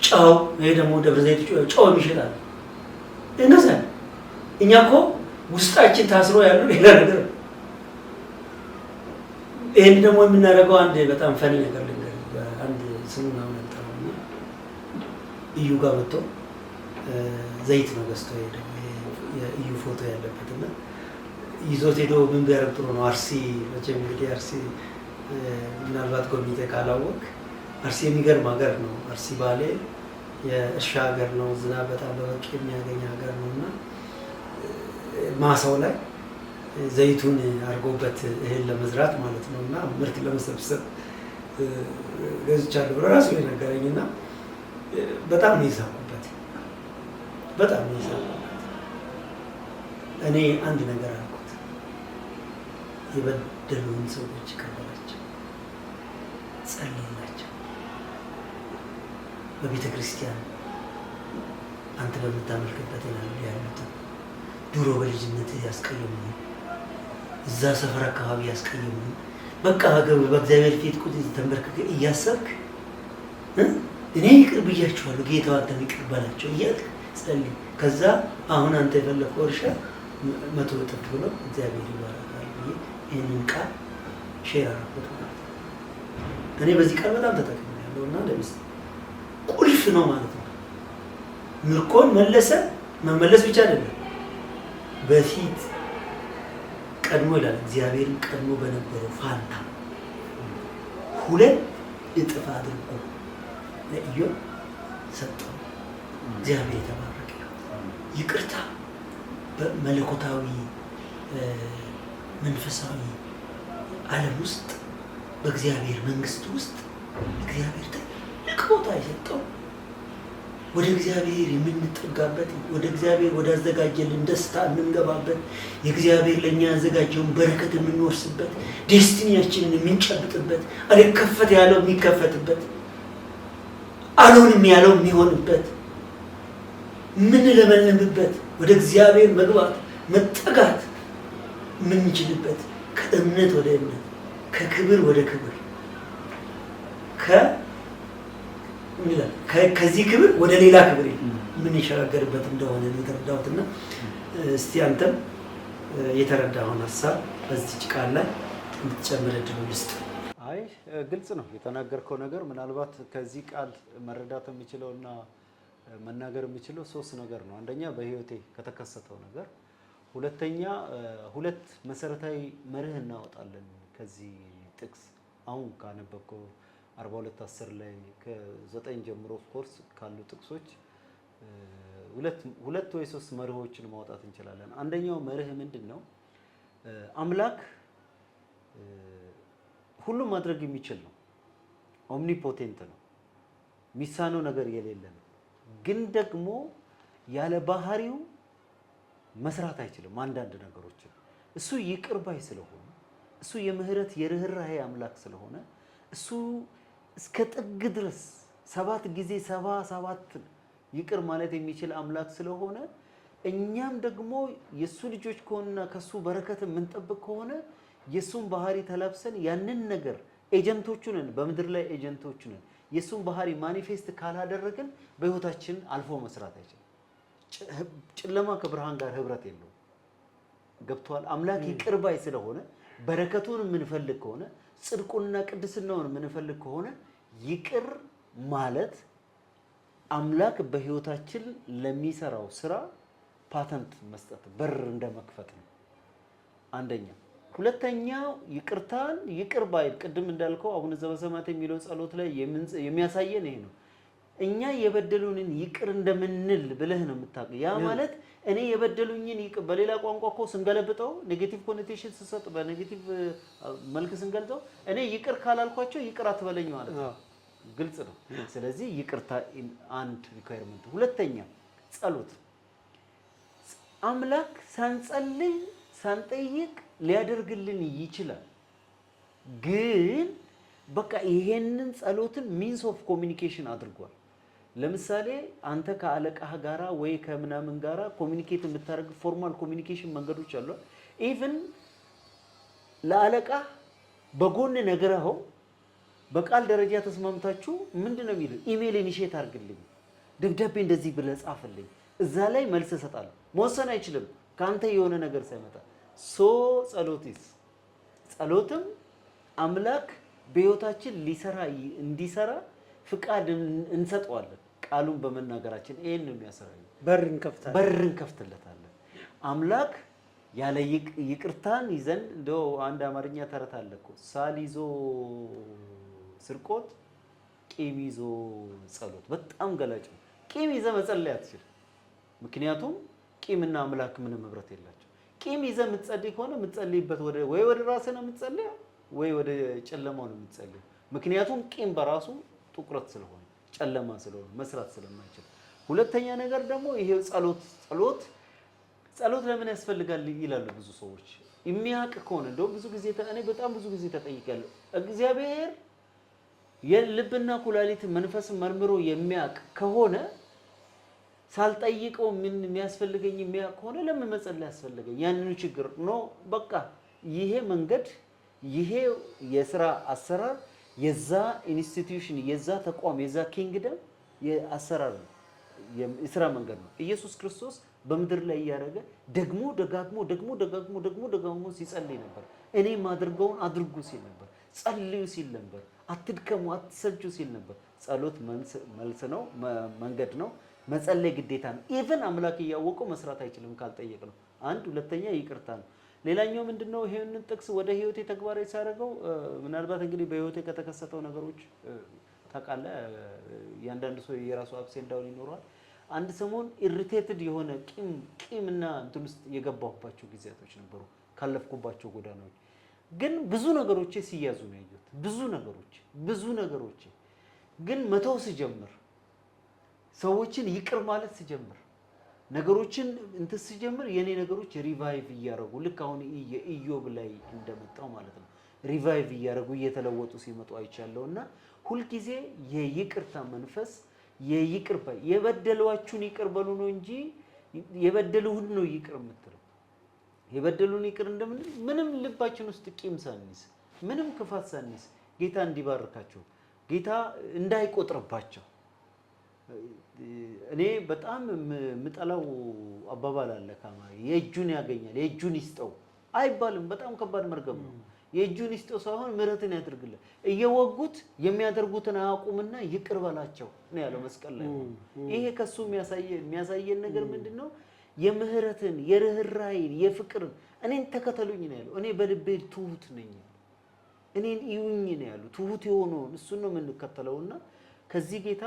ጨው፣ ይሄ ደግሞ ደብረ ዘይት ጨው የሚሸጣል እንገዛለን። እኛ እኮ ውስጣችን ታስሮ ያለው ሌላ ነገር ነው። ይህን ደግሞ የምናደርገው አንድ በጣም funny ነገር ልንገርህ። አንድ ስሙን አሁን አልጠራውም እና እዩ ጋር መጥቶ ዘይት ነው ገዝቶ ሄደው፣ የእዩ ፎቶ ያለበት፣ እና ይዞት ሄዶ ምን ቢያደርግ ጥሩ ነው? አርሲ መቼም እንግዲህ አርሲ ምናልባት ጎብኝተህ ካላወቅ አርሲ የሚገርም ሀገር ነው። አርሲ ባሌ የእርሻ ሀገር ነው። ዝናብ በጣም በበቂ የሚያገኝ ሀገር ነው እና ማሳው ላይ ዘይቱን አድርጎበት እህል ለመዝራት ማለት ነው እና ምርት ለመሰብሰብ ገዝቻለሁ ብሎ ራሱ የነገረኝ እና በጣም ነው የሳቁበት። በጣም ነው የሳቁበት። እኔ አንድ ነገር አልኩት፣ የበደሉን ሰዎች ይቅር በላቸው፣ ጸልይላቸው። በቤተ ክርስቲያን አንተ በምታመልክበት ያሉትን፣ ድሮ በልጅነት ያስቀየሙህን፣ እዛ ሰፈር አካባቢ ያስቀየሙህን፣ በቃ በእግዚአብሔር ፊት ቁጭ ተንበርክከህ እያሰብክ እኔ ይቅር ብያቸዋለሁ፣ ጌታ አንተም ይቅር በላቸው እያልክ ጸልይ። ከዛ አሁን አንተ የፈለግከው እርሻ 100 እጥፍ ብሎ እግዚአብሔር ይባረካል ብዬ ይህንን ቃል share አደረኩት ማለት ነው። እኔ በዚህ ቃል በጣም ተጠቅሜያለሁ እና ለምስ ቁልፍ ነው ማለት ነው። ምርኮን መለሰ። መመለስ ብቻ አይደለም፣ በፊት ቀድሞ ይላል እግዚአብሔርን ቀድሞ በነበረው ፋንታ 2 እጥፍ አድርጎ ለኢዮብ ሰጠው። እግዚአብሔር የተባረከ ይሁን። ይቅርታ በመለኮታዊ መንፈሳዊ ዓለም ውስጥ፣ በእግዚአብሔር መንግስት ውስጥ እግዚአብሔር ትልቅ ቦታ የሰጠው፣ ወደ እግዚአብሔር የምንጠጋበት፣ ወደ እግዚአብሔር ወዳዘጋጀልን ደስታ የምንገባበት፣ የእግዚአብሔር ለእኛ ያዘጋጀውን በረከት የምንወርስበት፣ destiny ያችንን የምንጨብጥበት፣ አልከፈት ያለው የሚከፈትበት፣ አልሆንም ያለው የሚሆንበት፣ የምንለመልምበት፣ ወደ እግዚአብሔር መግባት መጠጋት የምንችልበት፣ ከእምነት ወደ እምነት፣ ከክብር ወደ ክብር፣ ከዚህ ክብር ወደ ሌላ ክብር የምንሸጋገርበት እንደሆነ ነው የተረዳሁት። እና እስቲ አንተም የተረዳኸውን ሀሳብ በዚች ቃል ላይ እንድትጨምር እድሉን ልስጥ። አይ፣ ግልጽ ነው የተናገርከው ነገር። ምናልባት ከዚህ ቃል መረዳት የሚችለውና መናገር የሚችለው ሶስት ነገር ነው። አንደኛ በህይወቴ ከተከሰተው ነገር፣ ሁለተኛ ሁለት መሰረታዊ መርህ እናወጣለን ከዚህ ጥቅስ፣ አሁን ካነበብከው 42:10 ላይ ከ9 ጀምሮ of course ካሉ ጥቅሶች ሁለት ወይ ሶስት መርሆችን ማውጣት እንችላለን። አንደኛው መርህ ምንድን ነው? አምላክ ሁሉም ማድረግ የሚችል ነው። Omnipotent ነው። ሚሳነው ነገር የሌለ ነው። ግን ደግሞ ያለ ባህሪው መስራት አይችልም። አንዳንድ ነገሮችን እሱ ይቅር ባይ ስለሆነ፣ እሱ የምህረት የርህራሄ አምላክ ስለሆነ፣ እሱ እስከ ጥግ ድረስ ሰባት ጊዜ ሰባ ሰባት ይቅር ማለት የሚችል አምላክ ስለሆነ፣ እኛም ደግሞ የእሱ ልጆች ከሆንና ከሱ በረከት የምንጠብቅ ከሆነ የእሱን ባህሪ ተላብሰን ያንን ነገር agent ኦቹ ነን፣ በምድር ላይ agent ኦቹ ነን። የእሱን ባህሪ manifest ካላደረግን በህይወታችን አልፎ መስራት አይችልም። ጨለማ ከብርሃን ጋር ህብረት የለውም። ገብቶሃል? አምላክ ይቅር ባይ ስለሆነ በረከቱን የምንፈልግ ከሆነ፣ ጽድቁንና ቅድስናውን የምንፈልግ ከሆነ ይቅር ማለት አምላክ በህይወታችን ለሚሰራው ስራ ፓተንት መስጠት፣ በር እንደመክፈት ነው። አንደኛ። ሁለተኛ ይቅርታን ይቅር ባይል ቅድም እንዳልከው አቡነ ዘበሰማያት የሚለው ጸሎት ላይ የሚያሳየን ይሄ ነው። እኛ የበደሉንን ይቅር እንደምንል ብለህ ነው የምታውቀው። ያ ማለት እኔ የበደሉኝን ይቅር፣ በሌላ ቋንቋ እኮ ስንገለብጠው፣ negative connotation ስሰጥ፣ በ negative መልክ ስንገልጸው እኔ ይቅር ካላልኳቸው ይቅር አትበለኝ ማለት ነው። ግልጽ ነው። ስለዚህ ይቅርታ አንድ requirement። ሁለተኛ ጸሎት። አምላክ ሳንጸልይ ሳንጠይቅ ሊያደርግልን ይችላል። ግን በቃ ይሄንን ጸሎትን means of communication አድርጓል። ለምሳሌ አንተ ከአለቃህ ጋራ ወይ ከምናምን ጋራ communicate የምታደርግ formal communication መንገዶች አሉ። Even ለአለቃህ በጎን ነግረኸው በቃል ደረጃ ተስማምታችሁ ምንድን ነው የሚልህ? Email initiate አድርግልኝ፣ ደብዳቤ እንደዚህ ብለህ ጻፍልኝ፣ እዛ ላይ መልስ እሰጣለሁ። መወሰን አይችልም ከአንተ የሆነ ነገር ሳይመጣ። So ጸሎትስ ጸሎትም አምላክ በህይወታችን ሊሰራ እንዲሰራ ፍቃድ እንሰጠዋለን። ቃሉን በመናገራችን ይሄን ነው የሚያሰራው። በር እንከፍታለን፣ በር እንከፍትለታለን። አምላክ ያለ ይቅርታን ይዘን እንደው አንድ አማርኛ ተረት አለ እኮ፣ ሳል ይዞ ስርቆት፣ ቂም ይዞ ጸሎት። በጣም ገላጭ ነው። ቂም ይዘህ መጸለይ አትችልም። ምክንያቱም ቂምና አምላክ ምንም ህብረት የላቸው። ቂም ይዘህ የምትጸልይ ከሆነ የምትጸልይበት ወደ ወይ ወደ ራስህ ነው የምትጸልየው ወይ ወደ ጨለማው ነው የምትጸልየው። ምክንያቱም ቂም በራሱ ጥቁረት ስለሆነ፣ ጨለማ ስለሆነ፣ መስራት ስለማይችል። ሁለተኛ ነገር ደግሞ ይሄው ጸሎት ለምን ያስፈልጋል ይላሉ ብዙ ሰዎች። የሚያውቅ ከሆነ እንደውም ብዙ ጊዜ እኔ በጣም ብዙ ጊዜ ተጠይቄያለሁ። እግዚአብሔር የልብና ኩላሊትን መንፈስን መርምሮ የሚያውቅ ከሆነ፣ ሳልጠይቀው ምን የሚያስፈልገኝ የሚያውቅ ከሆነ ለምን መጸለይ ያስፈልገኝ? ያንኑ ችግር no በቃ ይሄ መንገድ፣ ይሄ የስራ አሰራር የዛ institution፣ የዛ ተቋም፣ የዛ kingdom የአሰራር ነው፣ የስራ መንገድ ነው። ኢየሱስ ክርስቶስ በምድር ላይ እያደረገ ደግሞ ደጋግሞ ደግሞ ደጋግሞ ደግሞ ደጋግሞ ሲጸልይ ነበር። እኔ የማደርገውን አድርጉ ሲል ነበር። ጸልዩ ሲል ነበር። አትድከሙ፣ አትሰልቹ ሲል ነበር። ጸሎት መልስ ነው፣ መንገድ ነው። መጸለይ ግዴታ ነው። Even አምላክ እያወቀው መስራት አይችልም ካልጠየቅ ነው። አንድ ሁለተኛ ይቅርታ ነው። ሌላኛው ምንድነው? ይሄንን ጥቅስ ወደ ህይወቴ ተግባራዊ ሳደርገው ምናልባት እንግዲህ በህይወቴ ከተከሰተው ነገሮች ታውቃለህ፣ እያንዳንዱ ሰው የራሱ ups and down ይኖረዋል። አንድ ሰሞን irritated የሆነ ቂም ቂምና እንትን ውስጥ የገባሁባቸው ጊዜያቶች ነበሩ። ካለፍኩባቸው ጎዳናዎች ግን ብዙ ነገሮቼ ሲያዙ ነው ያየሁት። ብዙ ነገሮቼ ግን መተው ስጀምር፣ ሰዎችን ይቅር ማለት ስጀምር፣ ነገሮችን እንትን ስጀምር የኔ ነገሮች revive እያደረጉ፣ ልክ አሁን የኢዮብ ላይ እንደመጣው ማለት ነው፣ revive እያደረጉ እየተለወጡ ሲመጡ አይቻለሁ። እና ሁልጊዜ የይቅርታ መንፈስ፣ የይቅር ባይ፣ የበደሏችሁን ይቅር በሉ ነው እንጂ የበደሉህን ነው ይቅር የምትለው። የበደሉን ይቅር እንደምንል ምንም ልባችን ውስጥ ቂም ሳንይዝ፣ ምንም ክፋት ሳንይዝ፣ ጌታ እንዲባርካቸው፣ ጌታ እንዳይቆጥርባቸው። እኔ በጣም የምጠላው አባባል አለ ከአማርኛ፣ የእጁን ያገኛል፣ የእጁን ይስጠው አይባልም። በጣም ከባድ መርገም ነው። የእጁን ይስጠው ሳይሆን ምሕረትን ያድርግለት። እየወጉት የሚያደርጉትን አያውቁምና ይቅር በላቸው ነው ያለው መስቀል ላይ። ይሄ ከሱ የሚያሳየን ነገር ምንድን ነው? የምህረትን፣ የርህራሄን፣ የፍቅርን። እኔን ተከተሉኝ ነው ያለው። እኔ በልቤ ትሁት ነኝ፣ እኔን እዩኝ ነው ያለው። ትሁት የሆነውን እሱን ነው የምንከተለውና ከዚህ ጌታ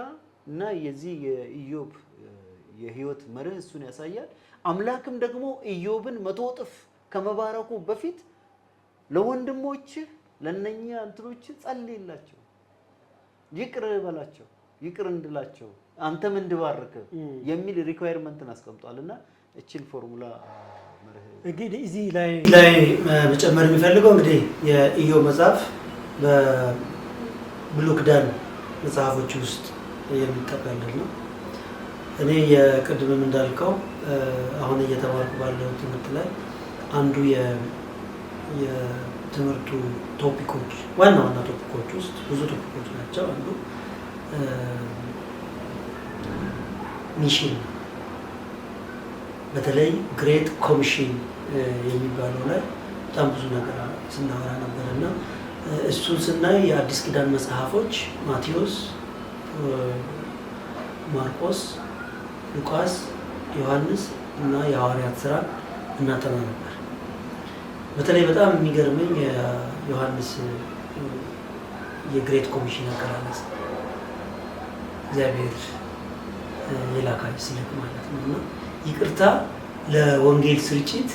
እና የዚህ የኢዮብ የህይወት መርህ እሱን ያሳያል። አምላክም ደግሞ ኢዮብን 100 እጥፍ ከመባረኩ በፊት ለወንድሞችህ ለነኛ እንትኖች ጸልይላቸው፣ ይቅር በላቸው፣ ይቅር እንድላቸው አንተም እንድባርክ የሚል requirement ን አስቀምጧል። እና እችን ፎርሙላ መርህ እንግዲህ እዚህ ላይ መጨመር የሚፈልገው እንግዲህ የኢዮብ መጽሐፍ በብሉይ ኪዳን መጽሐፎች ውስጥ የሚጠቃለል ነው። እኔ የቅድምም እንዳልከው አሁን እየተማርኩ ባለው ትምህርት ላይ አንዱ የትምህርቱ topic ኦች፣ ዋና ዋና topic ኦች ውስጥ፣ ብዙ topic ኦች ናቸው። አንዱ mission፣ በተለይ Great Commission የሚባለው ላይ በጣም ብዙ ነገር ስናወራ ነበር እና እሱን ስናይ የአዲስ ኪዳን መጽሐፎች ማቴዎስ፣ ማርቆስ፣ ሉቃስ፣ ዮሐንስ እና የሐዋርያት ስራ እናጠና ነበር። በተለይ በጣም የሚገርመኝ የዮሐንስ የ Great Commission አገላለጽ፣ እግዚአብሔር የላካ ሲልክ ማለት ነው፣ እና ይቅርታ ለወንጌል ስርጭት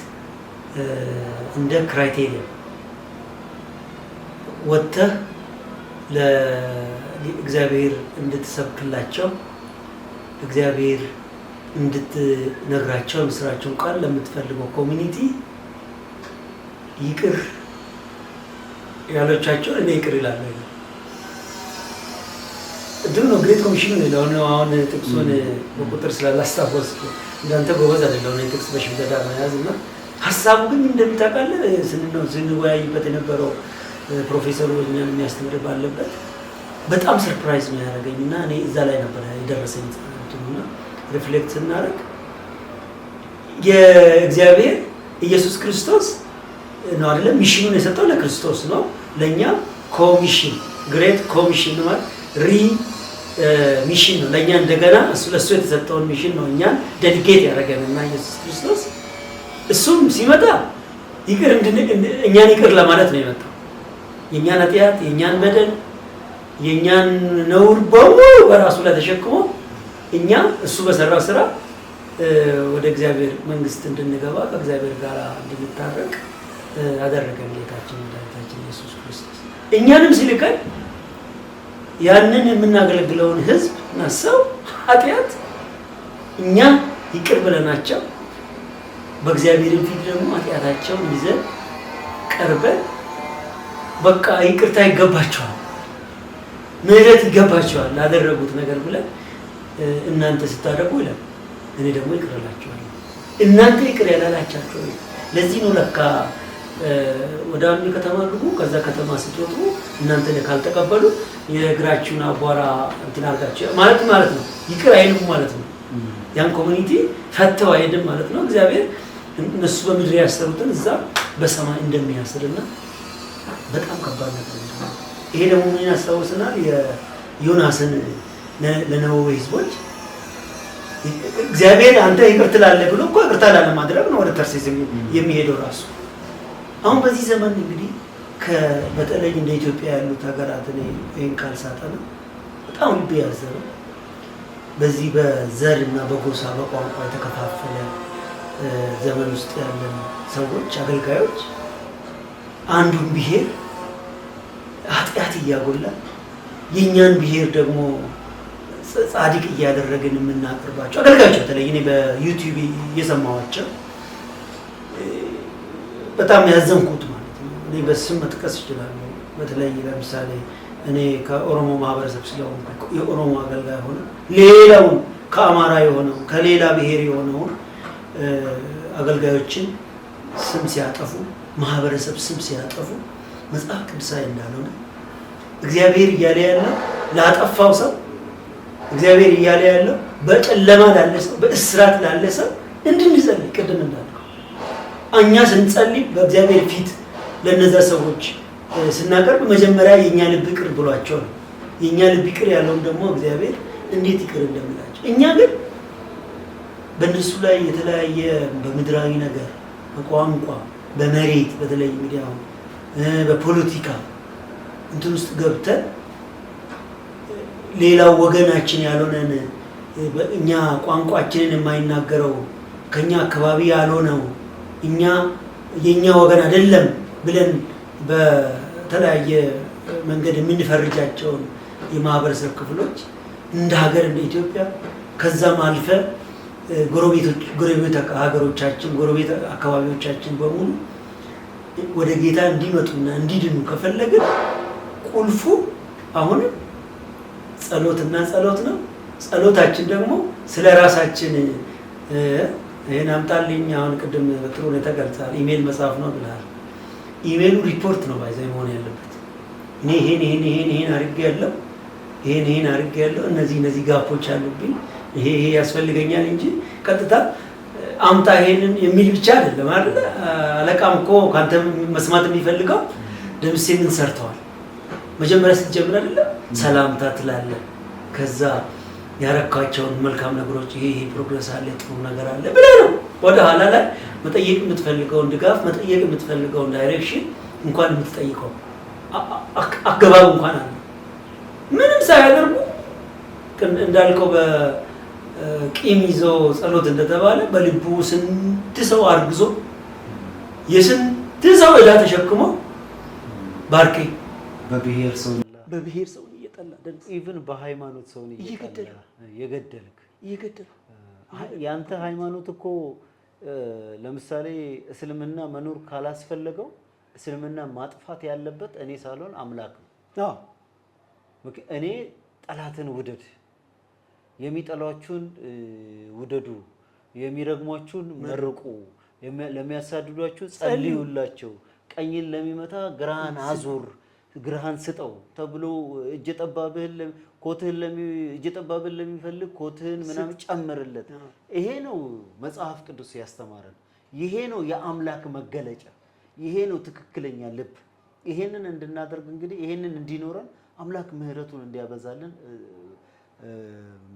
እንደ criteria ወጥተህ እግዚአብሔር እንድትሰብክላቸው፣ እግዚአብሔር እንድትነግራቸው የምስራቸውን ቃል ለምትፈልገው community ይቅር ያሎቻቸውን እኔ ይቅር እላለሁ ይላል። እንትኑ ነው፣ Great Commission ነው። አሁን ጥቅሱን በቁጥር ስላላስታወስኩ፣ እንዳንተ ጎበዝ አይደለሁም እኔ ጥቅስ በሽምደዳ መያዝ። እና ሀሳቡ ግን እንደምታውቃለህ ስንወያይበት የነበረው ፕሮፌሰሩ እኛን የሚያስተምር ባለበት በጣም surprise ነው ያደረገኝ። እና እኔ እዛ ላይ ነበር የደረሰኝ እንትኑና reflect ስናደርግ የእግዚአብሔር ኢየሱስ ክርስቶስ ነው አይደለም? Mission ኑን የሰጠው ለክርስቶስ ነው። ለእኛ commission፣ Great Commission ማለት re mission ነው። ለእኛ እንደገና እሱ ለእሱ የተሰጠውን mission ነው እኛን delegate ያደረገን። እና ኢየሱስ ክርስቶስ እሱም ሲመጣ ይቅር እኛን ይቅር ለማለት ነው የመጣው። የእኛን ኃጢአት፣ የእኛን በደል፣ የእኛን ነውር በሙሉ በራሱ ላይ ተሸክሞ እኛ እሱ በሰራው ስራ ወደ እግዚአብሔር መንግስት እንድንገባ፣ ከእግዚአብሔር ጋር እንድንታረቅ አደረገን ጌታችን መድኃኒታችን ኢየሱስ ክርስቶስ። እኛንም ሲልከን ያንን የምናገለግለውን ህዝብ እና ሰው ኃጢአት እኛ ይቅር ብለናቸው በእግዚአብሔር ፊት ደግሞ ኃጢአታቸውን ይዘን ቀርበን በቃ ይቅርታ ይገባቸዋል፣ ምህረት ይገባቸዋል ላደረጉት ነገር ብለን እናንተ ስታደርጉ ይላል እኔ ደግሞ ይቅር እላቸዋለሁ። እናንተ ይቅር ያላላቻቸው። ለዚህ ነው ለካ ወደ አንድ ከተማ ግቡ፣ ከዛ ከተማ ስትወጡ እናንተ ካልተቀበሉ የእግራችሁን አቧራ እንትን አድርጋችሁ ማለት ማለት ነው። ይቅር አይልም ማለት ነው። ያን community ፈተው አይሄድም ማለት ነው። እግዚአብሔር እነሱ በምድር ያሰሩትን እዛ በሰማይ እንደሚያስርና በጣም ከባድ ነገር ነው። ይሄ ደግሞ ምን ያስታውሰናል? የዮናስን ለነነዌ ህዝቦች እግዚአብሔር አንተ ይቅር ትላለህ ብሎ እኮ ይቅርታ ላለማድረግ ነው ወደ ተርሴስ የሚሄደው ራሱ። አሁን በዚህ ዘመን እንግዲህ በተለይ እንደ ኢትዮጵያ ያሉት ሀገራት እኔ ይህን ቃል ሳጠና በጣም ልቤ ያዘነው በዚህ በዘር እና በጎሳ በቋንቋ የተከፋፈለ ዘመን ውስጥ ያለን ሰዎች፣ አገልጋዮች አንዱን ብሔር ኃጢአት እያጎላ የእኛን ብሔር ደግሞ ጻድቅ እያደረግን የምናቀርባቸው አገልጋዮች፣ በተለይ እኔ በ YouTube እየሰማኋቸው በጣም ያዘንኩት ማለት ነው። እኔ በስም መጥቀስ እችላለሁ። በተለይ ለምሳሌ እኔ ከኦሮሞ ማህበረሰብ ስለሆንኩ የኦሮሞ አገልጋይ ሆነ ሌላውን ከአማራ የሆነው ከሌላ ብሔር የሆነውን አገልጋዮችን ስም ሲያጠፉ፣ ማህበረሰብ ስም ሲያጠፉ መጽሐፍ ቅዱሳዊ እንዳልሆነ፣ እግዚአብሔር እያለ ያለው ላጠፋው ሰው፣ እግዚአብሔር እያለ ያለው በጨለማ ላለ ሰው፣ በእስራት ላለ ሰው እንድንጸልይ፣ ቅድም እንዳልከው እኛ ስንጸልይ በእግዚአብሔር ፊት ለነዛ ሰዎች ስናቀርብ መጀመሪያ የእኛ ልብ ይቅር ብሏቸው ነው። የእኛ ልብ ይቅር ያለውን ደግሞ እግዚአብሔር እንዴት ይቅር እንደሚላቸው፣ እኛ ግን በእነሱ ላይ የተለያየ በምድራዊ ነገር፣ በቋንቋ፣ በመሬት፣ በተለይ እንግዲህ አሁን በፖለቲካ እንትን ውስጥ ገብተን ሌላው ወገናችን ያልሆነን፣ እኛ ቋንቋችንን የማይናገረው፣ ከኛ አካባቢ ያልሆነው፣ እኛ የእኛ ወገን አይደለም ብለን በተለያየ መንገድ የምንፈርጃቸውን የማህበረሰብ ክፍሎች እንደ ሀገር እንደ ኢትዮጵያ ከዛም አልፈ ጎረቤት ሀገሮቻችን፣ ጎረቤት አካባቢዎቻችን በሙሉ ወደ ጌታ እንዲመጡና እንዲድኑ ከፈለግን ቁልፉ አሁንም ጸሎትና ጸሎት ነው። ጸሎታችን ደግሞ ስለ ራሳችን ይሄን አምጣልኝ። አሁን ቅድም በጥሩ ሁኔታ ገልጸሃል። ኢሜል መጻፍ ነው ብለሃል። ኢሜሉ ሪፖርት ነው by the way መሆን ያለበት። እኔ ይሄን ይሄን ይሄን ይሄን አድርጌያለሁ፣ ይሄን ይሄን አድርጌያለሁ፣ እነዚህ እነዚህ gap ኦች አሉብኝ፣ ይሄ ይሄ ያስፈልገኛል እንጂ ቀጥታ አምጣ ይሄንን የሚል ብቻ አይደለም አይደለ? አለቃም እኮ ከአንተ መስማት የሚፈልገው ደምሴ ምን ሰርተዋል? መጀመሪያ ስትጀምር አይደለ ሰላምታ ትላለህ። ከዛ ያረካቸውን መልካም ነገሮች ይሄ ይሄ progress አለ፣ ጥሩ ነገር አለ ብለህ ነው ወደ ኋላ ላይ መጠየቅ የምትፈልገውን ድጋፍ፣ መጠየቅ የምትፈልገውን direction እንኳን የምትጠይቀው አገባብ እንኳን አለ። ምንም ሳያደርጉ እንዳልከው በቂም ይዞ ጸሎት እንደተባለ በልቡ ስንት ሰው አርግዞ የስንት ሰው ዕዳ ተሸክሞ ባርኬ በብሔር ሰው በብሔር ሰው እየጠራ እየጠላ ደምስ Even በሃይማኖት ሰውን እየገደሉ እየገደልክ እየገደሉ። ያንተ ሃይማኖት እኮ ለምሳሌ እስልምና መኖር ካላስፈለገው እስልምና ማጥፋት ያለበት እኔ ሳልሆን አምላክ ነው። እኔ ጠላትን ውደድ፣ የሚጠሏችሁን ውደዱ፣ የሚረግሟችሁን መርቁ፣ ለሚያሳድዷችሁ ጸልዩላቸው፣ ቀኝን ለሚመታ ግራህን አዙር፣ ግራህን ስጠው ተብሎ እጀ ጠባብህን ለሚፈልግ ኮትህን ምናምን ጨምርለት። ይሄ ነው መጽሐፍ ቅዱስ ያስተማረን። ይሄ ነው የአምላክ መገለጫ። ይሄ ነው ትክክለኛ ልብ። ይሄንን እንድናደርግ እንግዲህ ይሄንን እንዲኖረን አምላክ ምሕረቱን እንዲያበዛልን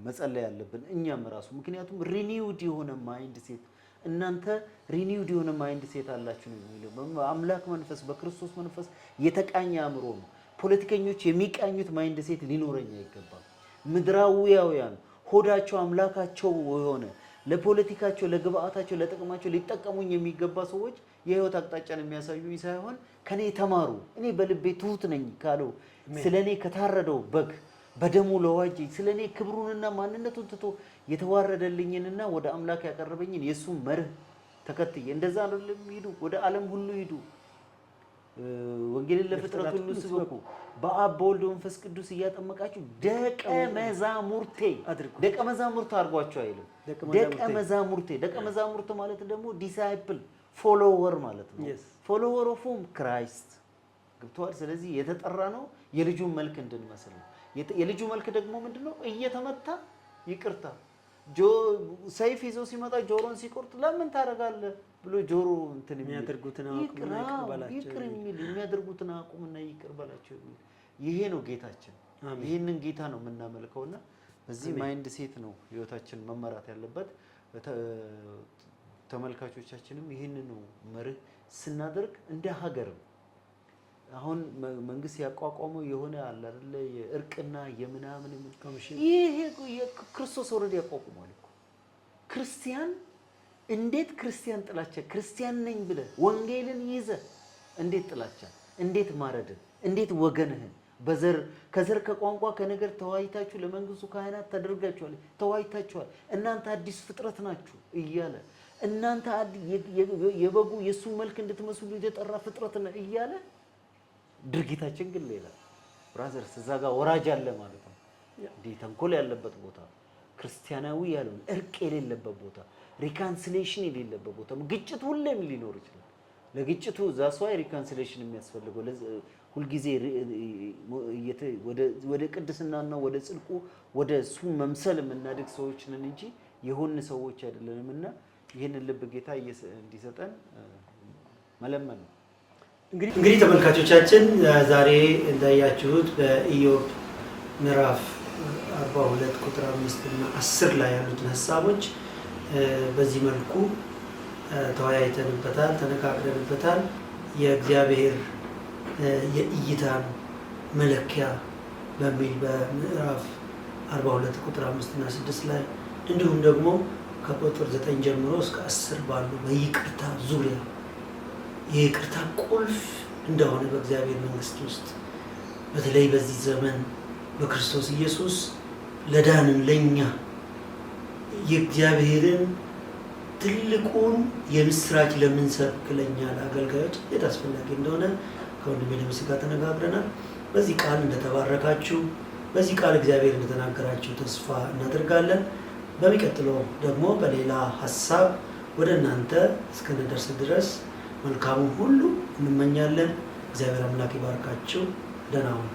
መጸለይ ያለብን እኛም ራሱ። ምክንያቱም renewed የሆነ mindset፣ እናንተ renewed የሆነ mindset አላችሁ ነው የሚለው። አምላክ መንፈስ፣ በክርስቶስ መንፈስ የተቃኘ አእምሮ ነው። ፖለቲከኞች የሚቃኙት mindset ሊኖረኝ አይገባም። ምድራዊያውያን ሆዳቸው አምላካቸው የሆነ፣ ለፖለቲካቸው፣ ለግብአታቸው፣ ለጥቅማቸው ሊጠቀሙኝ የሚገባ ሰዎች የህይወት አቅጣጫን የሚያሳዩኝ ሳይሆን ከኔ ተማሩ፣ እኔ በልቤ ትሁት ነኝ ካለው፣ ስለ እኔ ከታረደው በግ፣ በደሙ ለዋጀኝ፣ ስለ እኔ ክብሩንና ማንነቱን ትቶ የተዋረደልኝንና ወደ አምላክ ያቀረበኝን የእሱ መርህ ተከትዬ እንደዛ አይደለም። ሂዱ፣ ወደ ዓለም ሁሉ ሂዱ፣ ወንጌልን ለፍጥረት ሁሉ ስበኩ፣ በአብ በወልድ በመንፈስ ቅዱስ እያጠመቃችሁ ደቀ መዛሙርቴ ደቀ መዛሙርት አድርጓቸው አይልም። ደቀ መዛሙርቴ። ደቀ መዛሙርት ማለት ደግሞ disciple፣ follower ማለት ነው። Follower of whom? Christ። ገብቶሃል? ስለዚህ የተጠራ ነው የልጁን መልክ እንድንመስል ነው። የልጁ መልክ ደግሞ ምንድን ነው? እየተመታ ይቅርታ፣ ሰይፍ ይዞ ሲመጣ ጆሮን ሲቆርጥ ለምን ታደርጋለህ ብሎ ጆሮ እንትን የሚያደርጉትን ይቅር የሚል፣ የሚያደርጉትን አቁምና ይቅር በላቸው የሚል፣ ይሄ ነው ጌታችን። ይህንን ጌታ ነው የምናመልከውና በዚህ mindset ነው ህይወታችን መመራት ያለበት። ተመልካቾቻችንም ይህንኑ መርህ ስናደርግ እንደ ሀገርም አሁን መንግስት ያቋቋመው የሆነ አለ አይደለ የእርቅና የምናምን ኮሚሽን። ይሄ ክርስቶስ already ያቋቁሟል እኮ። ክርስቲያን እንዴት ክርስቲያን ጥላቻ፣ ክርስቲያን ነኝ ብለህ ወንጌልን ይዘህ እንዴት ጥላቻ፣ እንዴት ማረድን፣ እንዴት ወገንህን በዘር ከዘር ከቋንቋ ከነገር ተዋጅታችሁ ለመንግስቱ ካህናት ተደርጋችኋል፣ ተዋጅታችኋል፣ እናንተ አዲስ ፍጥረት ናችሁ እያለ፣ እናንተ የበጉ የእሱ መልክ እንድትመስሉ የተጠራ ፍጥረት ነው እያለ ድርጊታችን ግን ሌላ። Brothers፣ እዛ ጋር ወራጅ አለ ማለት ነው። እንዲህ ተንኮል ያለበት ቦታ፣ ክርስቲያናዊ ያልሆነ፣ እርቅ የሌለበት ቦታ፣ reconciliation የሌለበት ቦታ ግጭት ሁሌም ሊኖር ይችላል። ለግጭቱ that's why reconciliation የሚያስፈልገው ሁልጊዜ ወደ ቅድስናና ወደ ጽድቁ ወደ እሱ መምሰል የምናድግ ሰዎች ነን እንጂ የሆን ሰዎች አይደለንም። እና ይህንን ልብ ጌታ እንዲሰጠን መለመን ነው። እንግዲህ ተመልካቾቻችን፣ ዛሬ እንዳያችሁት በኢዮብ ምዕራፍ 42 ቁጥር 5 እና 10 ላይ ያሉትን ሀሳቦች በዚህ መልኩ ተወያይተንበታል፣ ተነጋግረንበታል። የእግዚአብሔር የእይታን መለኪያ በሚል በምዕራፍ 42 ቁጥር 5 እና 6 ላይ፣ እንዲሁም ደግሞ ከቁጥር 9 ጀምሮ እስከ 10 ባሉ በይቅርታ ዙሪያ የይቅርታ ቁልፍ እንደሆነ፣ በእግዚአብሔር መንግስት ውስጥ በተለይ በዚህ ዘመን በክርስቶስ ኢየሱስ ለዳንን ለኛ የእግዚአብሔርን ትልቁን የምስራች ለምንሰብክ ለኛ ለአገልጋዮች እንዴት አስፈላጊ እንደሆነ ከወንድሜ ደምስ ጋር ተነጋግረናል። በዚህ ቃል እንደተባረካችሁ፣ በዚህ ቃል እግዚአብሔር እንደተናገራችሁ ተስፋ እናደርጋለን። በሚቀጥለው ደግሞ በሌላ ሀሳብ ወደ እናንተ እስክንደርስ ድረስ መልካሙን ሁሉ እንመኛለን። እግዚአብሔር አምላክ ይባርካችሁ። ደህና ሁኑ።